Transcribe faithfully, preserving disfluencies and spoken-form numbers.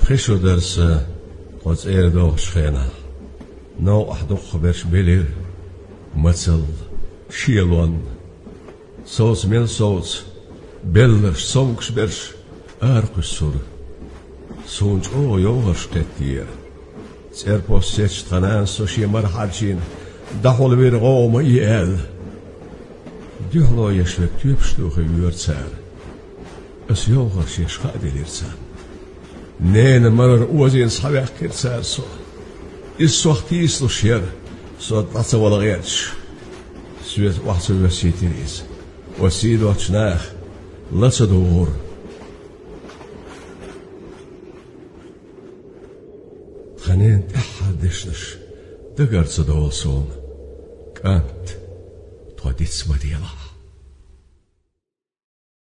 Пхи шу дара сан тхо цӀера дохучу хенахь. Новкъахь дукхахберш белира, мацалла, шелонна. Совца мел совца, белларш, цомгуш берш ара кхуьссура. Суна чӀогӀа йовхарш кхеттера. ЦӀерпост сецча тхан нанас со шен мара хьарчийна дӀахьулвира гӀовгӀа ма е аьлла. Дуьхьало еш верг тоьпаш тухий воьру цара. Аса йовхарш еш хаа делира царна. Ненан марара озийна схьаваьккхира цара со. Иза сох тийсалуш яра, со дӀа ца вала гӀерташ. Соьца охьа ца воьссийтира иза. Оцу сий доцчу наха ла ца дугӀура. Тхан ненан тӀаьххьара дешнаш дагара ца долу суна. КӀант, тхо диц ма делахь.